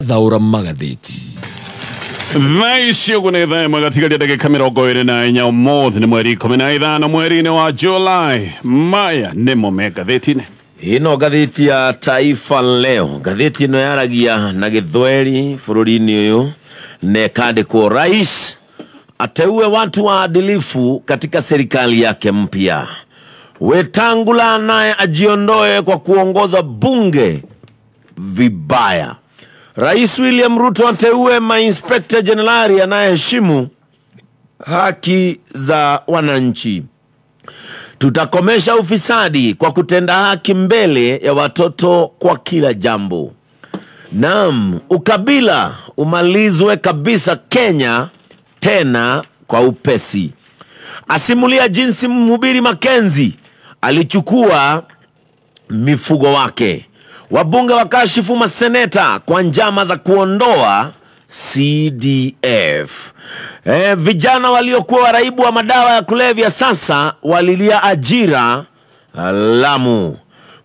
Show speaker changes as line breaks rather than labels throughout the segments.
Thaũra magathĩti.
Thaa ici ũguo nĩ thaa ĩmwe gatigaria ndagĩka 24. Ũmũthĩ nĩ mweri 15 mweri-inĩ wa July. Maya nĩmo me ngathĩti-inĩ.
Ĩno ngathĩti ya Taifa Leo, ngathĩti ĩno yaragia na Gĩthweri bũrũri-inĩ ũyũ na ĩkandĩkwo rais ateue watu waadilifu katika serikali yake mpya. Wetangula naye ajiondoe kwa kuongoza bunge vibaya. Rais William Ruto ateue mainspekta jenerali anayeheshimu haki za wananchi. Tutakomesha ufisadi kwa kutenda haki mbele ya watoto kwa kila jambo. Naam, ukabila umalizwe kabisa Kenya tena kwa upesi. Asimulia jinsi mhubiri Mackenzie alichukua mifugo wake. Wabunge wakashifu maseneta kwa njama za kuondoa CDF. Vijana waliokuwa waraibu wa madawa ya kulevya sasa walilia ajira Lamu.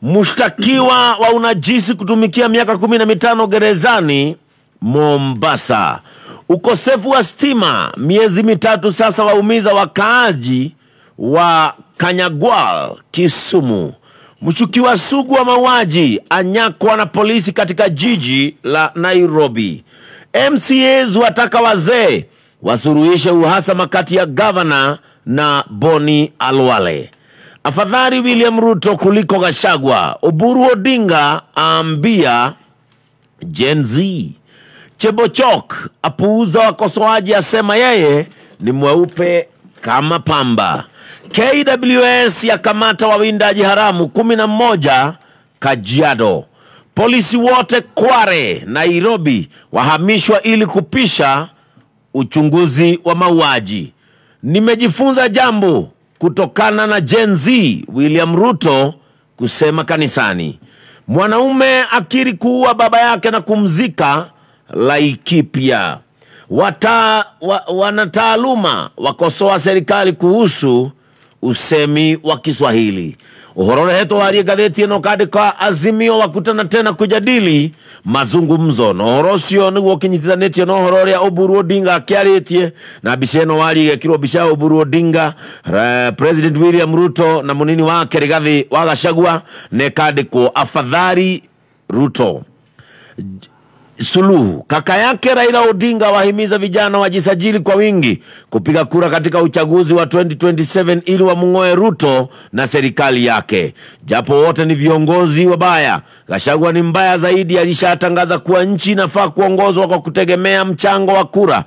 Mshtakiwa wa unajisi kutumikia miaka 15 gerezani Mombasa. Ukosefu wa stima miezi 3 sasa waumiza wakaaji wa Kanyagwal, Kisumu. Mshukiwa sugu wa mauaji anyakwa na polisi katika jiji la Nairobi. MCAs wataka wazee wasuruhishe uhasama kati ya gavana na Boni Alwale. Afadhali William Ruto kuliko Gachagua, Oburu Odinga aambia Gen Z. Chebochok apuuza wakosoaji, asema yeye ni mweupe kama pamba. KWS yakamata wawindaji haramu 11 Kajiado. Polisi wote Kware, Nairobi wahamishwa ili kupisha uchunguzi wa mauaji. Nimejifunza jambo kutokana na Gen Z, William Ruto kusema kanisani. Mwanaume akiri kuua baba yake na kumzika Laikipia. Wanataaluma wakosoa serikali kuhusu usemi wa Kiswahili. Uhoro urehetwo warie ngathĩti ĩno kandĩka Azimio wakutana tena kujadili mazungumzo. Na ũhoro ũcio nĩguo ũkĩnyitithanĩtio na ũhoro ũrĩa Oburu Odinga akĩarĩtie, na mbica ĩno warie ĩgekĩrwo mbica ya Oburu Odinga, President William Ruto na mũnini wake Rigathi wa Gachagua, na ĩkandĩkwo afadhali Ruto. Suluhu, kaka yake Raila Odinga wahimiza vijana wajisajili kwa wingi kupiga kura katika uchaguzi wa 2027 ili wamng'oe Ruto na serikali yake. Japo wote ni viongozi wabaya, Gachagua ni mbaya zaidi. Alishatangaza kuwa nchi inafaa kuongozwa kwa kutegemea mchango wa kura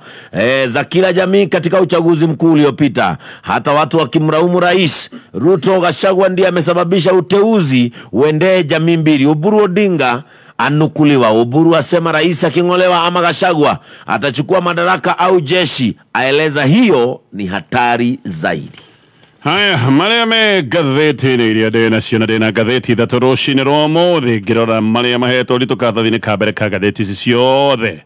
za kila jamii katika uchaguzi mkuu uliopita. Hata watu wakimlaumu Rais Ruto, Gachagua ndiye amesababisha uteuzi uendee jamii mbili. Oburu Odinga anukuliwa. Oburu asema rais aking'olewa ama Gachagua atachukua madaraka au jeshi, aeleza hiyo ni hatari zaidi.
Haya, marĩa me ngathĩti-inĩ iria ndĩ nacio, na ndĩ na ngathĩti 3 rũcinĩ rwa ũmũthĩ, ngĩrora marĩa mahetwo ũritũ karatathi-inĩ ka mbere ka ngathĩti ici ciothe.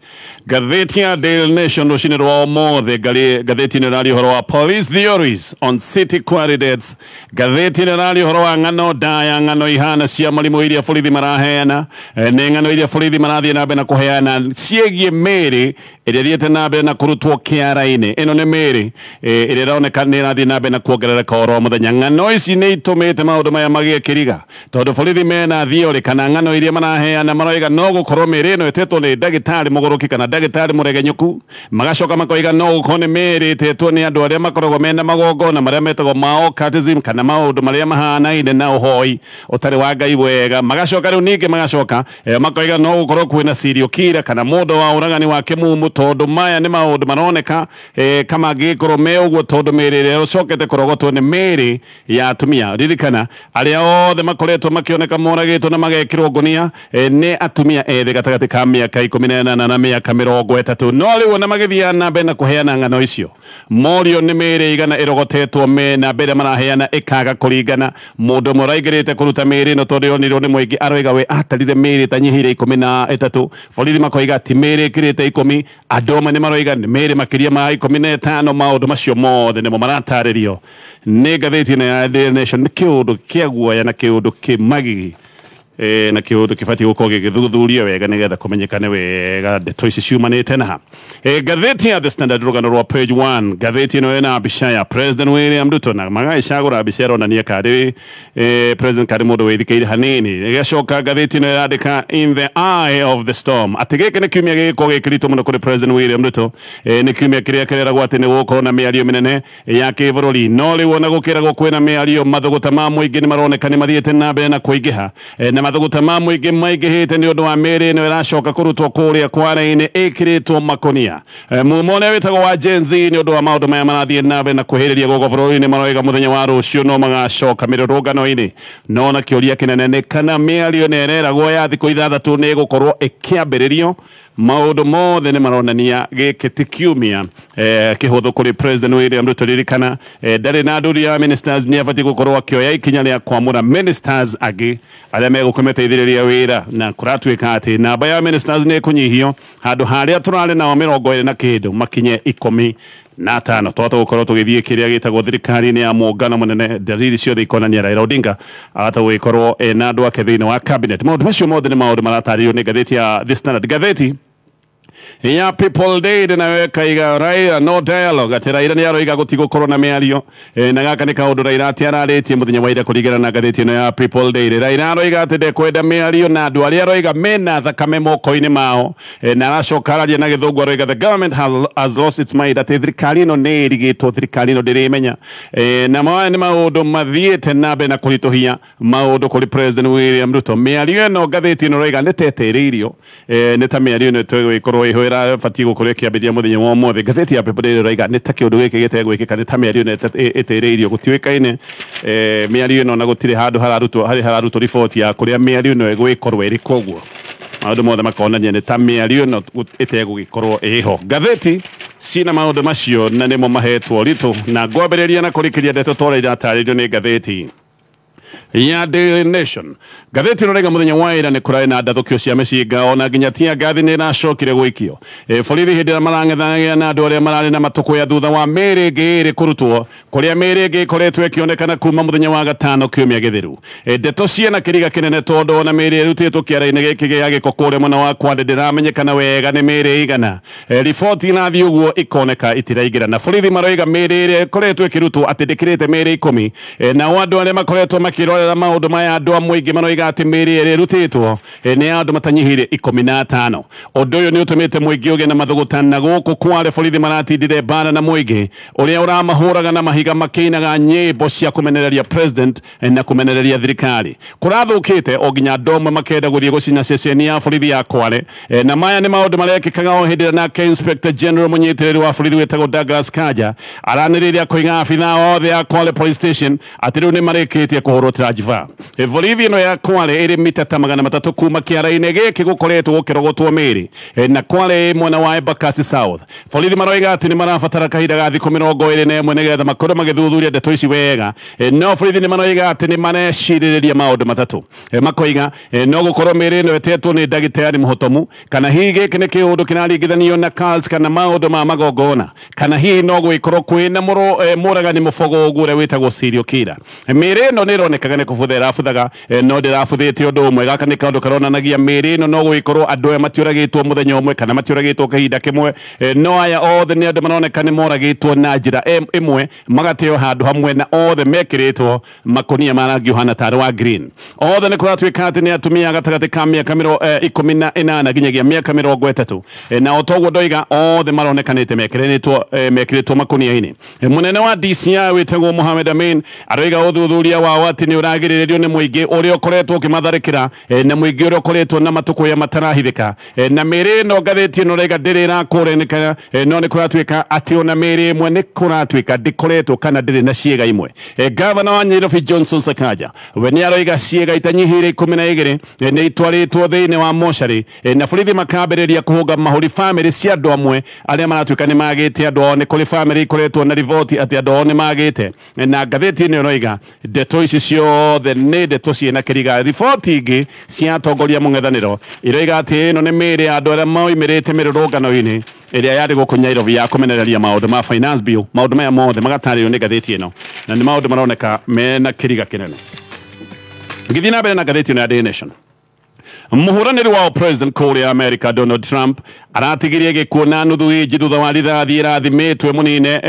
Ngathĩti ya Daily Nation rũcinĩ rwa ũmũthĩ, ngathĩti ĩno ĩraria ũhoro wa police theories on city quarry deaths. Ngathĩti ĩno ĩraria ũhoro wa ng'ano ndaya, ng'ano ihana cia mũrimũ iria borithi maraheana, nĩ ng'ano iria borithi marathiĩ na mbere na kũheana ciĩgiĩ mĩĩrĩ ĩrĩa ĩthiĩte na mbere na kũrutwo kĩara-inĩ. Ĩno nĩ mĩĩrĩ ĩrĩa ĩroneka nĩ ĩrathiĩ na mbere na kuongerereka oro mũthenya. Ng'ano ici nĩ itũmĩte maũndũ maya magĩe kĩriga, tondũ borithi mena theory kana ng'ano iria maraheana, maroiga no gũkorwo mĩĩrĩ ĩno ĩtetwo nĩ ndagĩtarĩ mũgũrũki kana ndagĩtarĩ mũregenyũku, magacoka makoiga no gũkorwo nĩ mĩĩrĩ ĩtetwo nĩ andũ arĩa makoragwo mena magongona marĩa metagwo ma occultism kana maũndũ marĩa mahanaine na ũhoi ũtarĩ wa Ngai wega. Magacoka rĩu ningĩ magacoka makoiga no gũkorwo kwĩna serial killer kana mũndũ wa ũragani wa kĩmumu, tondũ maya nĩ maũndũ maroneka kama angĩgĩkorwo me ũguo, tondũ mĩĩrĩ ĩrĩa ĩcokete kũrogotwo nĩ mĩĩrĩ ya atumia. Ririkana arĩa othe makoretwo makĩoneka moragĩtwo na magekĩrwo ngũnia nĩ atumia ethĩ gatagatĩ ka mĩaka 18 na mĩaka 30. No rĩu ona magĩthiaga na mbere na kũheana ng'ano icio, morio nĩ mĩĩrĩ igana ĩrogotetwo me na mbere maraheana ĩkaga kũringana. Mũndũ ũmwe ũraingĩrĩte kũruta mĩĩrĩ ĩno tondũ yonirwo nĩ mũingĩ aroiga we atarire mĩĩrĩ ĩtanyihĩire 13. Borithi makoiga ti mĩĩrĩ ĩkĩrĩte 10. Andũ amwe nĩ maroiga nĩ mĩĩrĩ makĩria ma 15. Maũndũ macio mothe nĩmo maratarĩrio nĩ ngathĩti ĩno ya Daily Nation. Nĩ kĩũndũ kĩa guoya na kĩũndũ kĩ magigi. na kiundu kibatiĩ gũkorwo gĩgĩthuthurio wega nĩgetha kũmenyekane wega ndeto ici ciumanĩte naha. Ngathĩti ya The Standard, rũgano rwa page 1, ngathĩti ĩno ĩna mbica ya President William Ruto na magagĩcagũra mbica ĩronania karĩ president karĩ mũndũ wĩthikĩire hanini. Ĩgacoka ngathĩti ĩno ĩrandĩka "In the eye of the storm", atĩ gĩkĩ nĩ kiumia gĩgĩkorwo gĩkĩritũ mũno kũrĩ President William Ruto. Nĩ kiumia kĩrĩa kĩreragwo atĩ nĩ gũgũkorwo na mĩario mĩnene ya kĩbũrũri, no rĩu ona gũkĩragwo kwĩna mĩario, mathũgũta ma mũingĩ nĩ maroneka nĩ mathiĩte na mbere na kũingĩha. Na mathũgũta ma mũingĩ maingĩhĩte nĩ ũndũ wa mĩĩrĩ ĩno ĩracoka kũrutwo kũrĩa Kware-inĩ ĩkĩrĩtwo makonia. Mumo ũrĩa wĩtagwo wa Gen Z, nĩ ũndũ wa maũndũ maya marathiĩ na mbere na kwĩhĩrĩria gũkũ bũrũri-inĩ, maroiga mũthenya wa rũciũ no magacoka mĩrũrũngano-inĩ. No na kĩũria kĩnene nĩ kana mĩario ĩno ĩreragwo ya thikũ 6 nĩ ĩgũkorwo ĩkĩambĩrĩrio. Maũndũ mothe nĩ maronania gĩkĩ ti kiumia kĩhũthũ kũrĩ President William Ruto. Ririkana ndarĩ na ndũri ya ministers, nĩ abatiĩ gũkorwo akĩoya ikinya rĩa kwamũra ministers angĩ arĩa megũkĩmateithĩrĩria wĩra, na kũratuĩka atĩ namba ya ministers nĩ ĩkũnyihio, handũ harĩa tũrarĩ nao 20 na kĩndũ makinye 15. Twahota gũkorwo tũgĩthiĩ kĩrĩa gĩtagwo thirikari-inĩ ya mũngano mũnene. Dalili ciothe ikonania Raila Odinga ahota gũgĩkorwo ena andũ ake thĩinĩ wa cabinet. Maũndũ macio mothe nĩ maũndũ maratarĩrio nĩ ngathĩti ya The Standard. Ngathĩti ya People Daily nayo ĩkaiga "Raila no dialogue", atĩ Raila nĩ aroiga gũtigũkorwo na mĩario. Na gaka nĩ kaũndũ Raila atĩ ararĩtie mũthenya wa ira. Kũringana na ngathĩti ĩno ya People Daily, Raila aroiga atĩ ndekwenda mĩario na andũ arĩa aroiga mena thakame moko-inĩ mao. Na aracoka araria na gĩthũngũ, aroiga "The government has lost its mind", atĩ thirikari ĩno nĩ ĩrigĩtwo, thirikari ĩno ndĩrĩmenya. Na maya nĩ maũndũ mathiĩte na mbere na kũritũhia maũndũ kũrĩ President William Ruto. Mĩario ĩno, ngathĩti ĩno ĩroiga, nĩ teterĩirio, nĩ ta mĩario ĩno ĩtũgĩkorwo ĩho ĩrabatiĩ gũkorwo ĩkĩambĩrĩria mũthenya wa ũmũthĩ. Ngathĩti ya People Daily ĩroiga nĩ ta kĩũndũ gĩkĩ gĩtegwĩkĩka, nĩ ta mĩario ĩno ĩtĩrĩirio. Gũtiũĩkaine mĩario ĩno, na gũtirĩ handũ hararutwo harĩ hararutwo riboti ya kũrĩa mĩario ĩno ĩgwĩkorwo ĩrĩ. Koguo maũndũ mothe makonania nĩ ta mĩario ĩno ĩtegũgĩkorwo ĩho. Ngathĩti cina maũndũ macio na nĩmo mahetwo ritũ, na ngwambĩrĩria na kũrĩkĩria ndeto tora iratarĩrio nĩ ngathĩti ya Daily Nation. Ngathĩti ĩno mũthenya wa ira nĩ kũrarĩ na ndathũkio cia mĩcinga, ona nginya tia ngathi nĩ ĩracokire gũikio. Borithi hĩndĩ ĩrĩa marang'ethanagĩra na andũ arĩa mararĩ na matũkũya thutha wa mĩĩrĩ ĩngĩ 2 kũrutwo kũrĩa mĩĩrĩ ĩngĩ ĩkoretwo ĩkĩonekana kuma mũthenya wa gatano kiumia gĩthiru. Ndeto ciena kĩriga kĩnene tondũ ona mĩĩrĩ ĩrutĩtwo kĩara-inĩ gĩkĩ gĩa gĩko kũrĩa mwena wa Kwale ndĩramenyekana wega nĩ mĩĩrĩ ĩigana. Riboti irathiĩ ũguo ikoneka itiraingĩra, na borithi maroiga mĩĩrĩ ĩrĩa ĩkoretwo ĩkĩrutwo atĩ ndĩkĩrĩte mĩĩrĩ 10. Nao andũ arĩa makoretwo makĩrorera maũndũ maya, andũ a mũingĩ, maroiga atĩ mĩĩrĩ ĩrĩa ĩrutĩtwo nĩ andũ matanyihĩire 15. Ũndũ ũyũ nĩ ũtũmĩte mũingĩ ũgĩe na mathũgũta, na gũkũ Kwale borithi maratindire mbara na mũingĩ ũrĩa ũramahũraga na mahiga makĩinaga nyĩmbo cia kũmenereria president na kũmenereria thirikari. Kũrathũkĩte o nginya andũ amwe makenda gũthiĩ gũcina ceceni ya borithi ya Kwale. Na maya nĩ maũndũ marekĩkaga o hĩndĩ ĩrĩa nake Inspector General mũnyitĩrĩri wa borithi wĩtagwo Douglas Kanja aranĩrĩria akoiga abithaa othe a Kwale Police Station atĩ rĩu nĩ marĩkĩtie kũhũrwo transfer. Borithi ĩno ya Kwale ĩrĩ mita ta 300 kuma kĩara-inĩ gĩkĩ gũkoretwo gũkĩrogotwo mĩĩrĩ, na Kwale ĩ mwena wa Embakasi South. Borithi maroiga atĩ nĩ marabatara kahinda ga thikũ 21 nĩgetha makorwo magĩthuthuria ndeto ici wega. No borithi nĩ maroiga atĩ nĩ marecirĩrĩria maũndũ matatũ. Makoiga no gũkorwo mĩĩrĩ ĩno ĩtetwo nĩ ndagĩtarĩ mũhotomu, kana hihi gĩkĩ nĩ kĩũndũ kĩraringithanio na cults kana maũndũ ma magongona, kana hihi no gwĩkorwo kwĩna mũragani mũbogo ũguo ũrĩa wĩtagwo serial killer. Mĩĩrĩ ĩno nĩ ĩronekaga nĩ kũbutha ĩrabuthaga, no ndĩrabuthĩte ũndũ ũmwe. Gaka nĩ kaũndũ karonanagia mĩĩrĩ ĩno no gũgĩkorwo andũ aya matiũragĩtwo mũthenya ũmwe kana matiũragĩtwo kahinda kĩmwe, no aya othe nĩ andũ maroneka nĩ moragĩtwo na njĩra ĩmwe, magateo handũ hamwe, na othe mekĩrĩtwo makonia ma rangi ũhana tarĩ wa green. Othe nĩ kũratuĩka atĩ nĩ atumia gatagatĩ ka mĩaka 18 nginyagia mĩaka 30. Na o toguo ndoiga, othe maronekanĩte mekĩrĩtwo makonia-inĩ. Mũnene wa DCI wĩtagwo Mohamed Amin aroiga ũthuthuria wao atĩ nĩ ũragirĩrĩrio nĩ mũingĩ ũrĩa ũkoretwo ũkĩmatharĩkĩra, na mũingĩ ũrĩa ũkoretwo na matũkũya matarahithĩka. Na mĩĩrĩ ĩno, ngathĩti ĩno ĩroiga, ndĩrĩ ĩrakũrĩnĩka, no nĩ kũratuĩka atĩ ona mĩĩrĩ ĩmwe nĩ kũratuĩka ndĩkoretwo kana ndĩrĩ na ciĩga imwe. Gavana wa Nairobi Johnson Sakaja we nĩ aroiga ciĩga itanyihĩire 12 nĩ itwarĩtwo thĩinĩ wa mocarĩ, na borithi makambĩrĩria kũhũnga mahũri bamĩrĩ cia andũ amwe arĩa maratuĩka nĩ magĩte andũ ao. Nĩ kũrĩ bamĩrĩ ikoretwo na riboti atĩ andũ ao nĩ magĩte. Na ngathĩti ĩno ĩroiga ndeto ici ciothe nĩ ndeto ciĩna kĩriga. Riboti ingĩ cia atongoria mũng'ethanĩro iroiga atĩ ĩno nĩ mĩĩrĩ ya andũ arĩa moimĩrĩte mĩrũrũngano-inĩ ĩrĩa yarĩ gũkũ Nairobi ya kũmenereria maũndũ ma finance bill. Maũndũ maya mothe magatarĩrio nĩ ngathĩti ĩno, na nĩ maũndũ maroneka mena kĩriga kĩnene. Ngĩthiĩ na mbere na ngathĩti ĩno ya Daily Nation. Mũhũranĩri wa president kũrĩa America Donald Trump aratigirie gĩkuũ na nuthu inji thutha wa rithathi ĩrathimĩtwe mũnine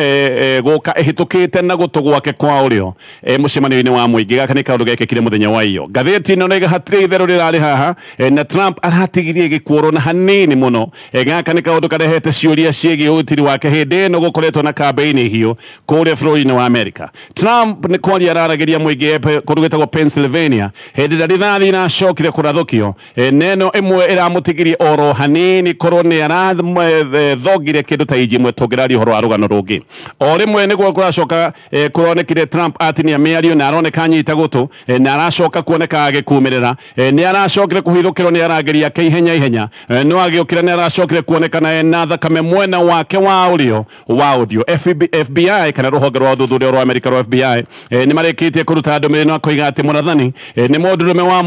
gũka ĩhĩtũkĩte na gũtũ gwake kwa ũrĩo mũcemanio-inĩ wa mũingĩ. Gaka nĩ kaũndũ gekĩkire mũthenya wa iyo. Ngathĩti ĩno nĩ hatirĩ itherũ rĩrarĩ haha na Trump aratigirie gĩkuũ na hanini mũno. Gaka nĩ kaũndũ karehete ciũria ciĩgiĩ ũgitĩri wake hĩndĩ ĩno gũkoretwo na kambĩini hiũ kũrĩa bũrũri-inĩ wa America. Trump nĩ kwaria araragĩria mũingĩ kũndũ gwĩtagwo Pennsylvania hĩndĩ ĩrĩa rithathi iracokire kũrathũkio neno ĩmwe ĩramũtigirie oro hanini korwo nĩ arathongire kĩndũ ta inji ĩmwe tũngĩraria ũhoro wa rũgano rũngĩ. O rĩmwe nĩguo kũracoka kũronekire Trump atinia mĩario na aroneka anyita gũtũ na aracoka kuoneka agĩkumĩrĩra. Nĩ aracokire kũhithũkĩrwo nĩ arangĩri ake ihenya ihenya, no agĩũkĩra nĩ aracokire kuonekana ena thakame mwena wake wa ũrĩo wa ũthiũ. FBI kana rũhonge rwa ũthuthuria rwa Amerika rwa FBI nĩ marĩkĩtie kũruta ndũmĩrĩri na koiga atĩ mũrathani nĩ mũndũrũme wa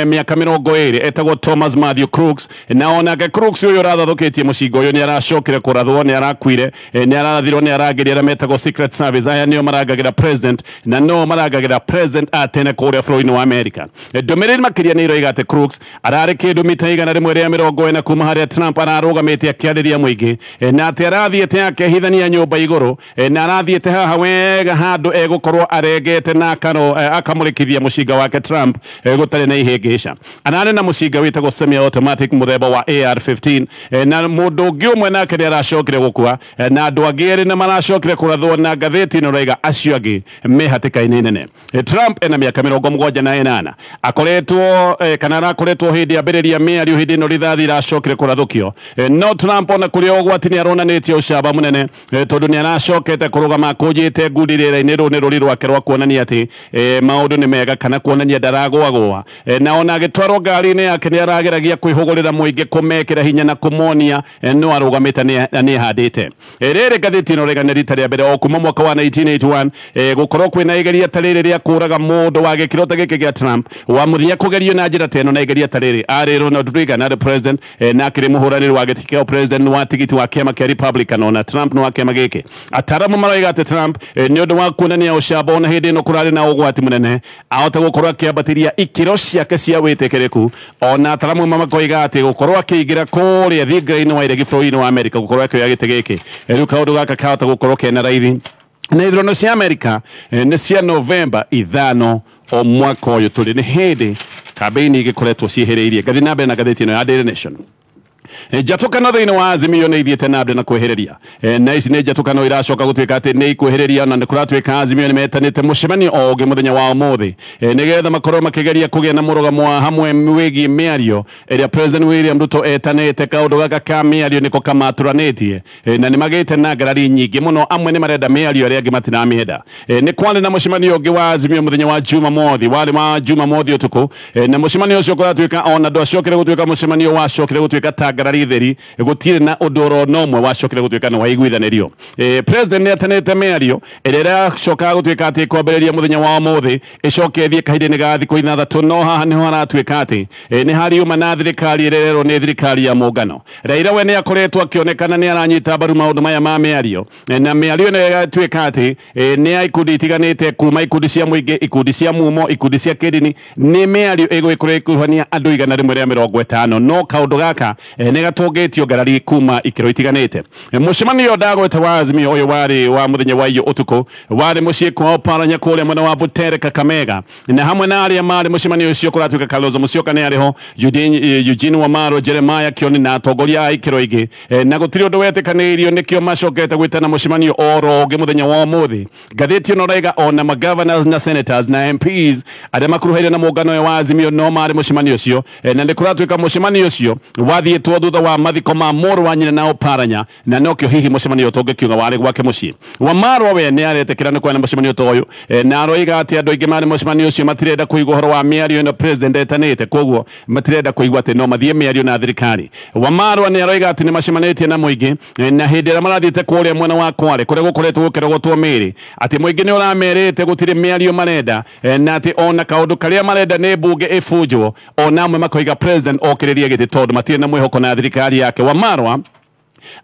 mĩaka 20 etagwo Thomas Matthew Crooks, na onake Crooks ũyũ ũrathathũkĩtie mũcinga ũyũ nĩ aracokire kũrathwo, nĩ arakuire, nĩ arathirwo nĩ arangĩri arĩa metagwo Secret Service. Aya nĩo marangagĩra president na no marangagĩra president atene kũrĩa bũrũri-inĩ wa Amerika. Ndũmĩrĩri makĩria nĩ ĩroiga atĩ Crooks ararĩ kĩndũ mita 140 kuma harĩa Trump ararũgamĩte akĩarĩria mũingĩ, na atĩ arathiĩte akehithania nyũmba igũrũ, na arathiĩte haha wega handũ egũkorwo aregete na akamũrĩkithia mũcinga wake Trump gũtarĩ na ihĩngĩca. Ararĩ na mũcinga wĩtagwo semi automatic mũthemba wa AR-15, na mũndũ ũngĩ ũmwe nake nĩ aracokire gũkua, na andũ angĩ erĩ nĩ maracokire kũrathwo na ngathĩti ĩno ĩroiga acio angĩ me hatĩka-inĩ nene. Trump ena mĩaka 78 akoretwo kana arakoretwo hĩndĩ ambĩrĩria mĩario hĩndĩ ĩno rithathi iracokire kũrathũkio. No Trump ona kũrĩ ũgwati nĩ aronanĩtie ũcamba mũnene, tondũ nĩ aracokete kũrũgama akũnjĩte ngundi rĩera-inĩ. Rũũ nĩ rũri rwake rwa kuonania atĩ maũndũ nĩ mega kana kuonania ndaragũagũa, na ona agĩtwarwo ngari-inĩ yake nĩ arageragia kwĩhũgũrĩra mũingĩ kũmekĩra hinya na kũmonia no arũgamĩte na nĩ ahandĩte. Rĩrĩ ngathĩti ĩno rĩga nĩ rita rĩa mbere o kuma mwaka wa 1981 gũkorwo kwĩna igeria ta rĩrĩ rĩa kũraga mũndũ wa gĩkĩro ta gĩkĩ gĩa Trump wa mũthia kũgerio na njĩra ta ĩno. Na igeria ta rĩrĩ arĩ Ronald Reagan arĩ president, na akĩrĩ mũhũranĩri wa gĩtĩ kĩa president wa tigiti wa kĩama kĩa Republican, ona Trump nĩ wa kĩama gĩkĩ. Ataramu maroiga atĩ Trump nĩ ũndũ wa kuonania ũcamba ona hĩndĩ ĩno kũrarĩ na ũgwati mũnene ahota gũkorwo akĩambatĩria ikĩro ciake cia wĩtĩkĩrĩku. Ona ataramu makoiga atĩ gũkorwo akĩingĩra kũrĩa thingira-inĩ wa iregi bũrũri-inĩ wa Amerika gũkorwo akĩoya gĩtĩ gĩkĩ rĩu kaũndũ gaka kahota gũkorwo kena raithi. Na ithurano cia Amerika nĩ cia Novemba 5 o mwaka ũyũ tũrĩ, nĩ hĩndĩ kambĩini igĩkoretwo ciĩhĩrĩirie. Ngathiĩ na mbere na ngathĩti ĩno ya Daily Nation. Njatũkano thĩinĩ wa Azimio nĩ ithiĩte na mbere na kwĩhĩrĩria, na ici nĩ njatũkano iracoka gũtuĩka atĩ nĩ ikwĩhĩrĩria, na nĩ kũratuĩka Azimio nĩ metanĩte mũcemanio o ũngĩ mũthenya wa ũmũthĩ, nĩgetha makorwo makĩgeria kũgĩa na mũrũgamo wa hamwe wĩgiĩ mĩario ĩrĩa President William Ruto etanĩte. Kaũndũ gaka ka mĩario nĩko kamatũranĩtie, na nĩ magĩte na ngarari nyingĩ mũno. Amwe nĩ marenda mĩario, arĩa angĩ matiramĩenda. Nĩ kwarĩ na mũcemanio ũngĩ wa Azimio mũthenya wa Jumamothi, warĩ wa Jumamothi ũtukũ, na mũcemanio ũcio kũratuĩka ona ndwacokire gũtuĩka mũcemanio wacokire gũtuĩka ta ngarari theri, gũtirĩ na ũndũ oro na ũmwe wacokire gũtuĩka nĩ waiguithanĩrio. President nĩ atanĩte mĩario ĩrĩa ĩracoka gũtuĩka atĩ kwambĩrĩria mũthenya wa ũmũthĩ ĩcoke ĩthiĩ kahinda-inĩ ga thikũ 6. No haha nĩho haratuĩka atĩ nĩ hariuma na thirikari ĩrĩa ĩrerwo nĩ thirikari ya mũngano. Raila we nĩ akoretwo akĩonekana nĩ aranyita mbaru maũndũ maya ma mĩario, na mĩario ĩno ĩgatuĩka atĩ nĩ ya ikundi itiganĩte, kuma ikundi cia mũingĩ, ikundi cia mumo, ikundi cia kĩndini. Nĩ mĩario ĩgũgĩkorwo ĩkuruhania andũ 150, no kaũndũ gaka nĩ gatũngĩtio ngarari kuma ikĩro itiganĩte. Mũcemanio ndagwete wa Azimio ũyũ warĩ wa mũthenya wa iyo ũtukũ, warĩ mũciĩ kwa Oparanya kũrĩa mwena wa Butere Kakamega, na hamwe na arĩa marĩ mũcemanio ũcio kũratuĩka Kalonzo Musyoka nĩ arĩ ho, Eugene Wamalwa, Jeremiah Kioni na atongoria a ikĩro ingĩ, na gũtirĩ ũndũ wetĩkanĩirio, nĩkĩo macokete gwĩtana mũcemanio oro ũngĩ mũthenya wa ũmũthĩ. Ngathĩti ĩno ĩrauga ona magovernors na senators na MPs arĩa makuruhaire na mũngano ũyũ wa Azimio no marĩ mũcemanio ũcio, na nĩ kũratuĩka mũcemanio ũcio wathiĩtwo thutha wa mathiko ma mũrũ wa nyina na Oparanya, na nokĩo hihi mũcemanio tũngĩkiuga warĩ gwake mũciĩ. Wamalwa we nĩ aretĩkĩra nĩ kwena mũcemanio ta ũyũ, na aroiga atĩ andũ aingĩ marĩ mũcemanio ũcio matirenda kũigua ũhoro wa mĩario ĩno president etanĩte, koguo matirenda kũigua atĩ no mathiĩ mĩario na thirikari. Wamalwa nĩ aroiga atĩ nĩ macemanĩtie na mũingĩ, na hĩndĩ ĩrĩa marathiĩte kũrĩa mwena wa Kwale kũrĩa gũkoretwo gũkĩrogotwo mĩĩrĩ, atĩ mũingĩ nĩ ũramerĩte gũtirĩ mĩario marenda, na atĩ ona kaũndũ karĩa marenda nĩ mbunge ĩbunjwo, ona amwe makoiga president okĩrĩrie gĩtĩ tondũ matirĩ na mwĩhoko na thirikari yake. Wamalwa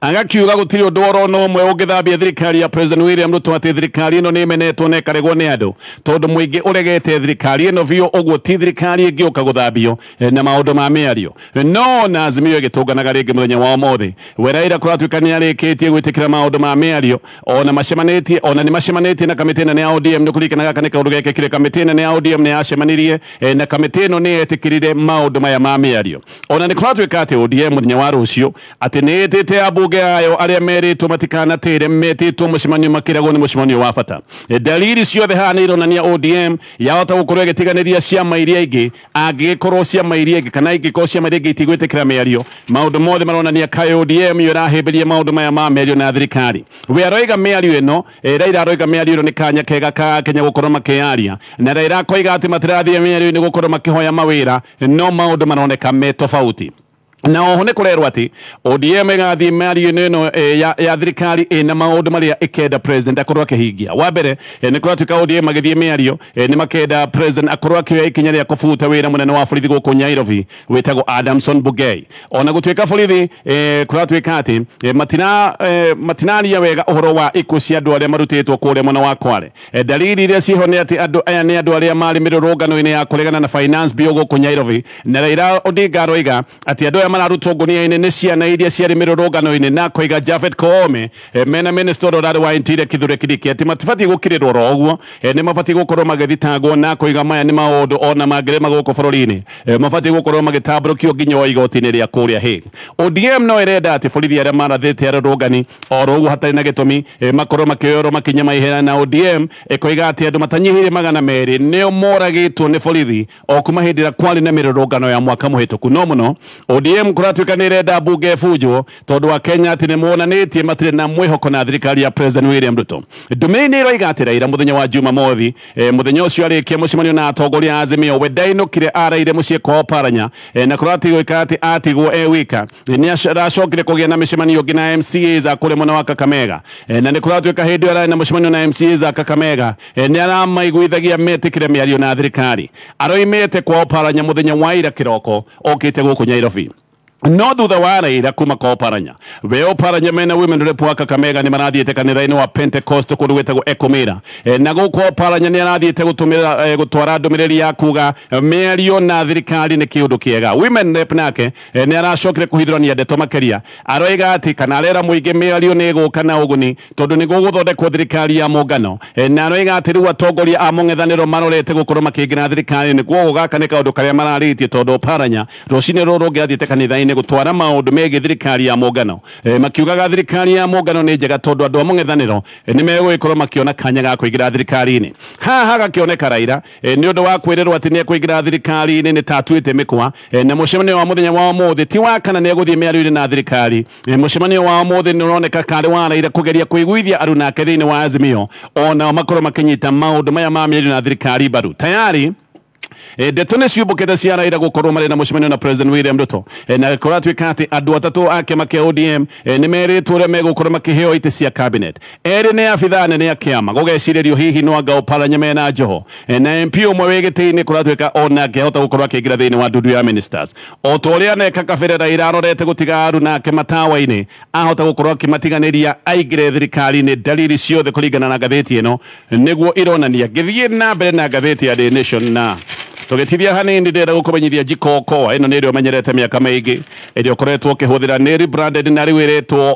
Agakiuga gutiri undu oro no umwe ungithambia thirikari ya President William Ruto ati thirikari ino ni imenetwo na ikaregwo ni andu tondu muingi uregete thirikari ino biu uguo ti thirikari ingiuka guthambio na maundu ma miario. No na Azimio igitunganaga ringi muthenya wa umuthi we Raila kuratuika ni arikitie gwitikira maundu ma miario ona macemanitie ona ni macemanĩtie na kamĩtĩ nene ya ODM. Nĩ kũririkana gaka nĩ kaũndũ gekĩkire kamĩtĩ nene ya ODM nĩ yacemanirie na kamĩtĩ ĩno nĩ yetĩkĩrire maũndũ maya ma mĩario. Ona nĩ kũratuĩka atĩ ODM mũthenya wa rũciũ atĩ nĩ ĩtĩte ambunge ayo arĩa merĩtwo matikanatĩre metĩtwo mũcemanio makĩragwo nĩ mũcemanio wa bata. Dalili ciothe haha nĩ ironania ODM yahota gũkorwo ĩgĩtiganĩria ciama iria ingĩ angĩgĩkorwo ciama iria ingĩ kana ingĩkorwo ciama iria ingĩ itigwĩtĩkĩra mĩario. Maũndũ mothe maronania kaĩ ODM yo ĩrahĩmbĩria maũndũ maya ma mĩario na thirikari. We aroiga mĩario ĩno, Raila aroiga mĩario ĩno nĩ kanya kega ka Kenya gũkorwo makĩaria, na Raila akoiga atĩ matirathiĩ mĩario-inĩ gũkorwo makĩhoya mawĩra, no maũndũ maroneka me tofauti. Na oho nĩ kũrerwo atĩ ODM ĩgathiĩ mĩario-inĩ ĩno ya thirikari ĩna maũndũ marĩa ĩkenda president akorwo akĩhingia. Wa mbere nĩ kũratuĩka ODM magĩthiĩ mĩario nĩ makenda president akorwo akĩoya ikinya rĩa kũbuta wĩra mũnene wa borithi gũkũ Nairobi wĩtagwo Adamson Bungei. Ona gũtuĩka borithi kũratuĩka atĩ matinaria wega ũhoro wa ikuũ cia andũ arĩa marutĩtwo kũrĩa mwena wa Kwale. Dalili iria ciho nĩ atĩ andũ aya nĩ andũ arĩa marĩ mĩrũrũngano-inĩ ya kũregana na finance bill gũkũ Nairobi, na Raila Odinga aroiga atĩ andũ aya mararutwo ngunia-inĩ nĩ ciana iria ciarĩ mĩrũrũngano-inĩ, na koiga Japhet Koome mena minister ũrĩa wa Interior Kithure Kindiki atĩ matibatiĩ gũkirĩrwo oro ũguo, nĩ mabatiĩ gũkorwo magĩthitangwo, na koiga maya nĩ maũndũ ona mangĩrema gũkũ bũrũri-inĩ mabatiĩ gũkorwo magĩtambũrũkio nginya o igoti-inĩ rĩa kũrĩa Hague. ODM no ĩrenda atĩ borithi arĩa marathĩte arũrũngani oro ũguo hatarĩ na gĩtũmi makorwo makĩoyorwo makinya ma ihera, na ODM ĩkoiga atĩ andũ matanyihĩire 200 nĩo moragĩtwo nĩ borithi o kuma hĩndĩ ĩrĩa kwarĩ na mĩrũrũngano ya mwaka mũhĩtũku. No mũno ODM kũratuĩka nĩ ĩrenda mbunge ĩbunjwo tondũ wa Kenya atĩ nĩ monanĩtie matirĩ na mwĩhoko na thirikari ya President William Ruto. Ndũmĩrĩri nĩ ĩroiga atĩ Raila mũthenya wa Jumamothi mũthenya ũcio arĩkia mũcemanio na atongoria a Azimio we ndainũkire araire mũciĩ kwao Paranya, na kũratuĩka atĩ atigwo e wika nĩ aracokire kũgĩa na mĩcemanio ĩngĩ na MCAs a kũrĩa mwena wa Kakamega, na nĩ kũratuĩka hĩndĩ ĩyo ararĩ na mũcemanio na MCAs a Kakamega nĩ aramaiguithagia metĩkĩre mĩario na thirikari. Aroimĩte kwao Paranya mũthenya wa ira kĩroko okĩte gũkũ Nairobi. No thutha wa Raila kuma kwa Paranya, we Paranya mena women rep wa Kakamega nĩ marathiĩte kanitha-inĩ wa Pentecost kũndũ gwĩtagwo Ekumira, na gũkũ Paranya nĩ arathiĩte gũtwara ndũmĩrĩri ya kuga mĩario na thirikari nĩ kĩũndũ kĩega. Women rep nake nĩ aracokire kũhithũrania ndeto makĩria, aroiga atĩ kana arera mũingĩ mĩario nĩ ĩgũka na ũguni tondũ nĩ gũgũthondekwo thirikari ya mũngano, na aroiga atĩ rĩu atongoria a mũng'ethanĩro marorete gũkorwo makĩingĩra thirikari-inĩ, kwoguo gaka nĩ kaũndũ karĩa mararĩtie tondũ Paranya rũcinĩ rũrũ rũngĩ athiĩte kanitha-inĩ gũtwara maũndũ megiĩ thirikari ya mũngano, makiugaga thirikari ya mũngano nĩ njega tondũ andũ a mũng'ethanĩro nĩ megũgĩkorwo makĩona kanya ga kũingĩra thirikari-inĩ. Haha hagakĩoneka Raila nĩ ũndũ wa kwĩrĩrwo atĩ nĩ ekũingĩra thirikari-inĩ nĩ ta atuĩte mĩkwa, na mũcemanio wa mũthenya wa ũmũthĩ ti wa kana nĩ egũthiĩ mĩario-inĩ na thirikari. Mũcemanio wa ũmũthĩ nĩ ũroneka karĩ wa Raila kũgeria kũiguithia aruna ake thĩinĩ wa Azimio ona makorwo makĩnyita maũndũ maya ma mĩario na thirikari mbaru. Tayari ndeto nĩ ciumbũkĩte cia Raila gũkorwo marĩ na mũcemanio na President William Ruto, na kũratuĩka atĩ andũ atatũ a kĩama kĩa ODM nĩ merĩtwo ũrĩa megũkorwo makĩheo itĩ cia cabinet. Erĩ nĩ abithaa nene a kĩama, gũgecirĩrio hihi no anga Oparanya mena Joho, na MP ũmwe wĩ gĩtĩ-inĩ kũratuĩka ona angĩhota gũkorwo akĩingĩra thĩinĩ wa ndundu ya ministers. O ta ũrĩa aneka kabere Raila arorete gũtiga aruna ake matawa-inĩ, ahota gũkorwo akĩmatiganĩria aingĩre thirikari-inĩ. Dalili ciothe kũringana na ngathĩti ĩno nĩguo ironania. Ngĩthiĩ na mbere na ngathĩti ya The Nation na tũgĩtithia hanini ndĩrenda gũkũmenyithia Jiko Okoa ĩno nĩ ĩrĩa ũmenyerete mĩaka mĩingĩ ĩrĩa ũkoretwo ũkĩhũthĩra nĩ rebranded na rĩu ĩretwo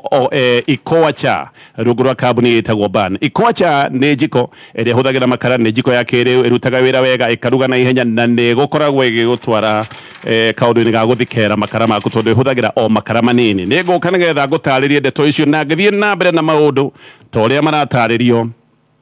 Ikoa Cha rungu rwa kambuni ĩtagwo Ban. Ikoa Cha nĩ jiko ĩrĩa ĩhũthagĩra makara, nĩ jiko ya kĩrĩu ĩrutaga wĩra wega, ĩkaruga na ihenya na nĩ gũkoragwo ĩgĩgũtwara kaũndũ-inĩ ga gũthikera makara maku tondũ ĩhũthagĩra o makara manini. Nĩ ngũka nĩgetha ngũtarĩrie ndeto icio na ngĩthiĩ na mbere na maũndũ ta ũrĩa maratarĩrio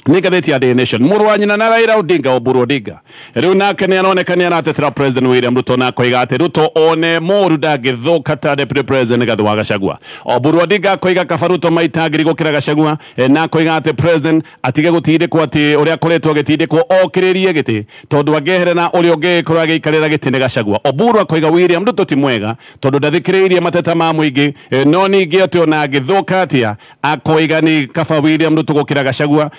nĩ ngathĩti ya The Nation. Mũrũ wa nyina na Raila Odinga, Oburu Odinga, rĩu nake nĩ aroneka nĩ aratetera President William Ruto na akoiga atĩ Ruto one mũru ndangĩthũka ta Deputy President Rigathi wa Gachagua. Oburu Odinga akoiga kaba Ruto maita ngiri gũkĩra Gachagua, na akoiga atĩ President atige gũtindĩkwo atĩ ũrĩa akoretwo agĩtindĩkwo okĩrĩrie gĩtĩ tondũ angĩeherera ũrĩa ũngĩkorwo agĩikarĩra gĩtĩ nĩ Gachagua. Oburu akoiga William Ruto ti mwega tondũ ndathikĩrĩirie mateta ma mũingĩ, no ningĩ atĩ ona angĩthũka atĩa akoiga nĩ kaba William Ruto gũkĩra Gachagua.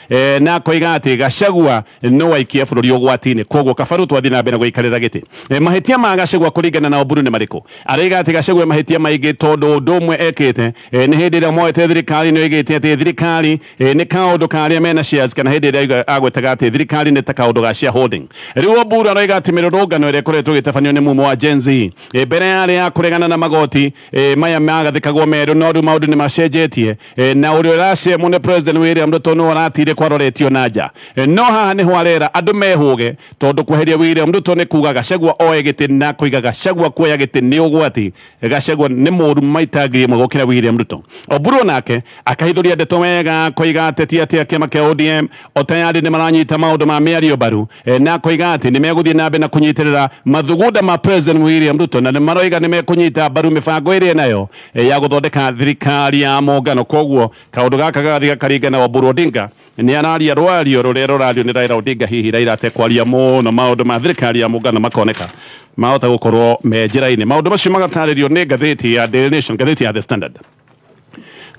Na akoiga atĩ Gachagua no waikie bũrũri ũgwati-inĩ, koguo kaba Ruto athiĩ na mbere na gũikarĩra gĩtĩ. Mahĩtia ma Gachagua kũringana na Oburu nĩ marĩkũ? Araiga atĩ Gachagua mahĩtia maingĩ tondũ ũndũ ũmwe ekĩte nĩ hĩndĩ ĩrĩa moete thirikari nĩ oigĩte atĩ thirikari nĩ kaũndũ karĩa mena shares, kana hĩndĩ ĩrĩa agwetaga atĩ thirikari nĩ ta kaũndũ ga shareholding. Rĩu Oburu araiga atĩ mĩrũrũngano ĩrĩa ĩkoretwo ĩgĩtabanio nĩ mumo wa Gen Z mbere yarĩ ya kũregana na magoti maya magathĩkagwo merũ, no rĩu maũndũ nĩ macenjetie, na ũrĩa ũracemwo nĩ President William Ruto nĩ ũratire kwaroretio na nja. No haha nĩho arera andũ mehũge tondũ kweheria William Ruto nĩ kuga Gachagua oe gĩtĩ, na kũiga Gachagua kuoya gĩtĩ nĩ ũgwati. Gachagua nĩ mũũru maita 1000 gũkĩra William Ruto. Oburu nake akahithũria ndeto wega koiga ateti atĩ a kĩama kĩa ODM o tayari nĩ maranyita maũndũ ma mĩario mbaru, na koiga atĩ nĩ megũthiĩ na mbere na kũnyitĩrĩra mathugunda ma President William Ruto, na nĩ maroiga nĩ mekũnyita mbaru mĩbango ĩrĩa nayo ya gũthondeka thirikari ya mũngano. Koguo kaũndũ gaka gagathiĩ gakaringana. Oburu Odinga nĩ araria rwario rũrĩa rũrario nĩ Raila Odinga, hihi Raila atekwaria mũno maũndũ ma thirikari ya mũngano makoneka mahota gũkorwo me njĩra-inĩ. Maũndũ macio magatarĩrio nĩ ngathĩti ya Daily Nation, ngathĩti ya The Standard.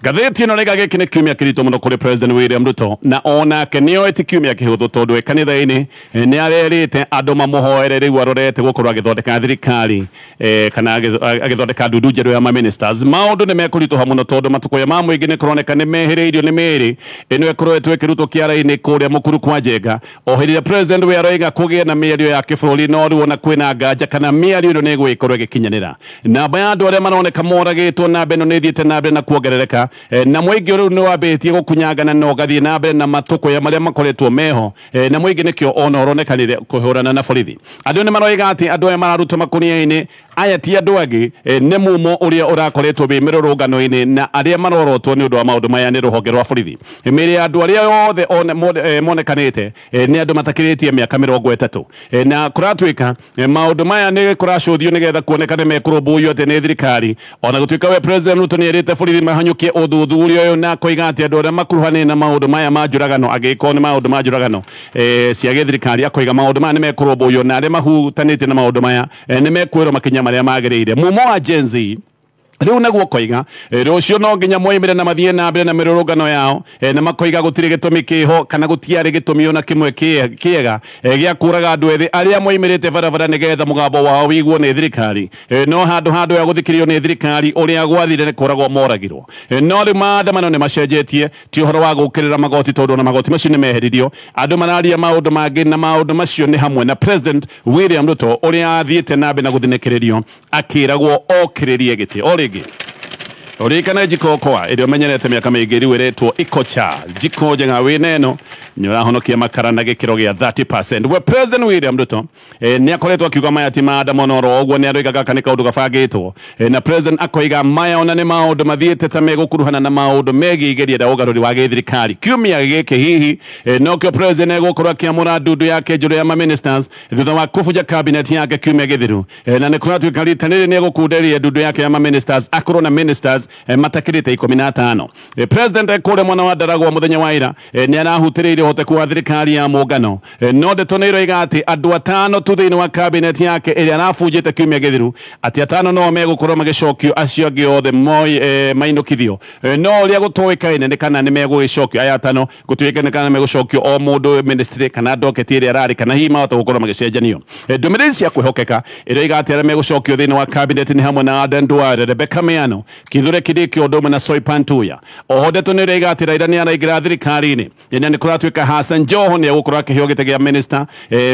Ngathĩti ĩno rĩga gĩkĩ nĩ kiumia kĩritũ mũno kũrĩ President William Ruto, na onake nĩoĩ ti kiumia kĩhũthũ tondũ e kanitha-inĩ nĩ arerĩte andũ mamũhoere rĩu arorete gũkorwo agĩthondeka thirikari, kana agĩthondeka ndundu njerũ ya ma-ministers. Maũndũ nĩ mekũritũha mũno tondũ matukũ ma mũingĩ nĩ kũroneka nĩ mehĩrĩirio nĩ mĩĩrĩ ĩno ĩkoretwo ĩkĩrutwo kĩara-inĩ kũrĩa mũkuru kwa Njenga. O hĩndĩ ĩrĩa President we aroiga kũgĩe na mĩario ya kĩbũrũri, no rĩu ona kwĩna nganja kana mĩario ĩno nĩ ĩgũgĩkorwo ĩgĩkinyanĩra. Namba ya andũ arĩa maroneka moragĩtwo namba ĩno nĩ ĩthiĩte na mbere na kuongerereka, na mũingĩ rĩu nĩ wambĩtie gũkunyangana na ũgathiĩ na mbere na matũkũya marĩa makoretwo meho, na mũingĩ nĩkĩo ona ũronekanire kũhũrana na borithi. Andũ nĩ maroiga atĩ andũ aya mararutwo makũnia-inĩ aya ti andũ angĩ, nĩ mumo ũrĩa ũrakoretwo wĩ mĩrũrũngano-inĩ, na arĩa marorotwo nĩ ũndũ wa maũndũ maya nĩ rũhonge rwa borithi. Mĩĩrĩ ya andũ arĩa othe monekanĩte nĩ andũ matakĩrĩtie mĩaka 30, na kũratuĩka maũndũ maya nĩ kũracũthio nĩgetha kuonekane mekũrũmbũiyo atĩ nĩ thirikari. Ona gũtuĩka we President Ruto nĩ erĩte borithi mahanyũkie ũthuthuria ũyũ na koiga atĩ andũ arĩa makuruhanĩte na maũndũ maya ma njũragano, angĩkorwo nĩ maũndũ ma njũragano cia gĩthirikari, akoiga maũndũ maya nĩ mekũrũmbũiyo na arĩa mahutanĩtie na maũndũ maya nĩ mekwĩrwo makinya marĩa magĩrĩire. Mumo wa Gen Z rĩu naguo koiga rũciũ no nginya moimĩre na mathiĩ na mbere na mĩrũrũngano yao, na makoiga gũtirĩ gĩtũmi kĩho kana gũtiarĩ gĩtũmi ona kĩmwe kĩega gĩa kũraga andũ ethĩ arĩa moimĩrĩte barabara nĩgetha mũgambo wao wĩiguo nĩ thirikari, no handũ handũ ya gũthikĩrĩrio nĩ thirikari ũrĩa gwathire nĩ kũragwo moragirwo. No rĩu maandamano nĩ macenjetie, ti ũhoro wa gũkĩrĩra magoti tondũ ona magoti macio nĩ meheririo. Andũ mararia maũndũ mangĩ, na maũndũ macio nĩ hamwe na President William Ruto ũrĩa athiĩte na mbere na gũthinĩkĩrĩrio akĩragwo okĩrĩrie gĩtĩ. O rĩngĩ ũririkane jiko okoa ĩrĩa ũmenyerete mĩaka mĩingĩ rĩu ĩretwo Ikocha, jiko njega wĩna ĩno nĩ ũrahonokia makara na gĩkĩro gĩa 30%. We President William Ruto nĩ akoretwo akiuga maya ti maandamano oro ũguo, nĩ aroiga gaka nĩ kaũndũ gabangĩtwo, na President akoiga maya ona nĩ maũndũ mathiĩte ta megũkuruhana na maũndũ megiĩ igeria rĩa ũgarũri wa gĩthirikari kiumia gĩkĩ hihi. Nokĩo President egũkorwo akĩamũra ndundu yake njerũ ya ma-ministers thutha wa kũbunja cabinet yake kiumia gĩthiru, na nĩ kũratuĩka rita rĩrĩ nĩ egũkunderia ndundu yake ya ma-ministers akorwo na ministers matakĩrĩte 15. President ekũrĩa mwena wa Ndaragwa mũthenya wa ira nĩ arahutĩrĩirie ũhoteku wa thirikari ya mũngano, no ndeto nĩ iroiga atĩ andũ atano tu thĩinĩ wa cabinet yake ĩrĩa arabunjĩte kiumia gĩthiru, atĩ atano no megũkorwo magĩcokio, acio angĩ othe mainũkithio. No ũrĩa gũtoĩkaine nĩ kana nĩ megũgĩcokio aya atano, gũtuĩke nĩ kana megũcokio o mũndũ ministry kana doketi ĩrĩa ararĩ, kana hihi mahota gũkorwo magĩcenjanio. Ndũmĩrĩri cia kwĩhokeka ĩroiga atĩ arĩa megũcokio thĩinĩ wa cabinet nĩ hamwe na Aden Duale, Rebecca Miano, Kithure Kindiki ũndũ ũmwe na Soipan Tuya. Oho ndeto nĩ ĩroiga atĩ Raila nĩ araingĩra thirikari-inĩ, na nĩ kũratuĩka Hassan Joho nĩ egũkorwo akĩheo gĩtĩ kĩa minister,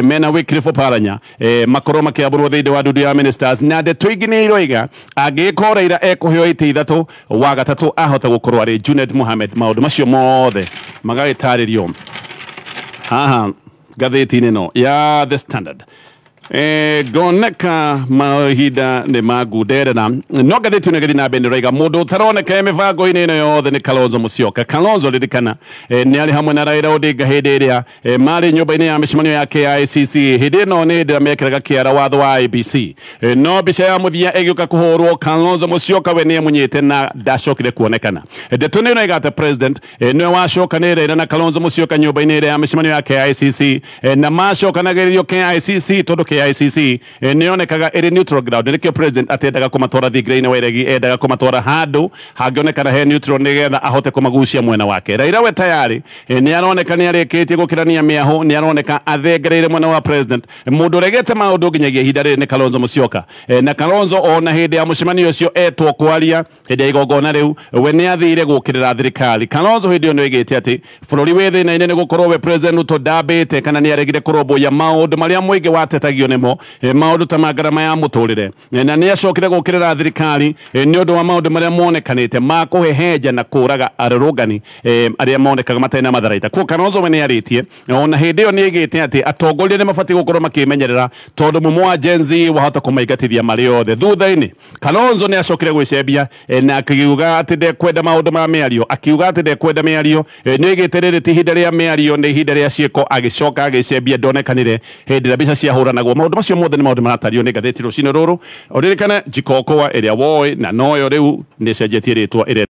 mena Wycliffe Oparanya makorwo makĩamũrwo thĩinĩ wa ndundu ya ministers. Na ndeto ingĩ nĩ iroiga angĩkorwo Raila ekũheo itĩ ithatũ, wa gatatũ ahota gũkorwo arĩ Junet Mohamed. Maũndũ macio mothe magagĩtarĩrio haha ngathĩti-inĩ ĩno ya The Standard. Ngoneka mahinda nĩ mangunderera, no ngathĩti ĩno ĩgĩthiĩ na mbere nĩraiga mũndũ ũtaroneka mĩbango-inĩ ĩno yothe nĩ Kalonzo Musyoka. Kalonzo ririkana nĩ arĩ hamwe na Raila Odinga hĩndĩ ĩrĩa marĩ nyũmba-inĩ ya mĩcemanio ya KICC. Hĩndĩ ĩno nĩ hĩndĩ ĩrĩa mekĩraga kĩara watho wa IEBC, no mbica ya mũthia ĩgĩũka kũhũrwo Kalonzo Musyoka we nĩ emunyĩte na ndacokire kuonekana. Ndeto nĩ ĩroiga atĩ President nĩwe wacokanĩrĩire na Kalonzo Musyoka nyũmba-inĩ ĩrĩa ya mĩcemanio ya KICC, na macokanagĩrĩrio KICC tondũ KICC nĩ yonekaga ĩrĩ neutral ground. Nĩkĩo president atendaga kũmatwara thingira-inĩ wa iregi, endaga kũmatwara handũ hangĩonekana he neutral nĩgetha ahote kũmagucia mwena wake. Raila we tayari nĩ aroneka nĩ arĩkĩtie gũkĩrania mĩahũ, nĩ aroneka athengereire mwena wa president. Mũndũ ũregete maũndũ nginyagia ihinda rĩrĩ nĩ Kalonzo Musyoka. Na Kalonzo ona hĩndĩ ya mũcemanio ũcio etwo kwaria hĩndĩ ya igongona rĩu, we nĩ athire gũkĩrĩra thirikari. Kalonzo hĩndĩ ĩyo nĩ oigĩte atĩ bũrũri wĩ thĩna-inĩ nĩ gũkorwo we president Ruto ndambĩte kana nĩ aregire kũrũmbũiya maũndũ marĩa mũingĩ watetagio nĩmo, maũndũ ta ma ngarama ya mũtũrĩre. Na nĩ acokire gũkĩrĩra thirikari nĩ ũndũ wa maũndũ marĩa monekanĩte ma kũhehenja na kũraga arũrũngani arĩa monekaga matarĩ na matharaita. Kuo Kalonzo we nĩ arĩtie ona hĩndĩ ĩyo nĩ aigĩte atĩ atongoria nĩ mabatiĩ gũkorwo makĩmenyerera tondũ mumo wa Gen Z wahota kũmaingatithia marĩ othe. Thutha-inĩ Kalonzo nĩ acokire gwĩcembia na akiuga atĩ ndekwenda maũndũ ma mĩario, akiuga atĩ ndekwenda mĩario. Nĩ aigĩte rĩrĩ ti ihinda rĩa mĩario, nĩ ihinda rĩa ciĩko. Agĩcoka agĩcembia, ndonekanire hĩndĩ ĩrĩa mbica ciahũranagwo. Maũndũ macio mothe nĩ maũndũ maratario nĩ ngathĩti rũcinĩ rũrũ. Ũririkane Jikokoa ĩrĩa woĩ na noyo rĩu nĩ ĩcenjetie rĩtwa ĩrĩa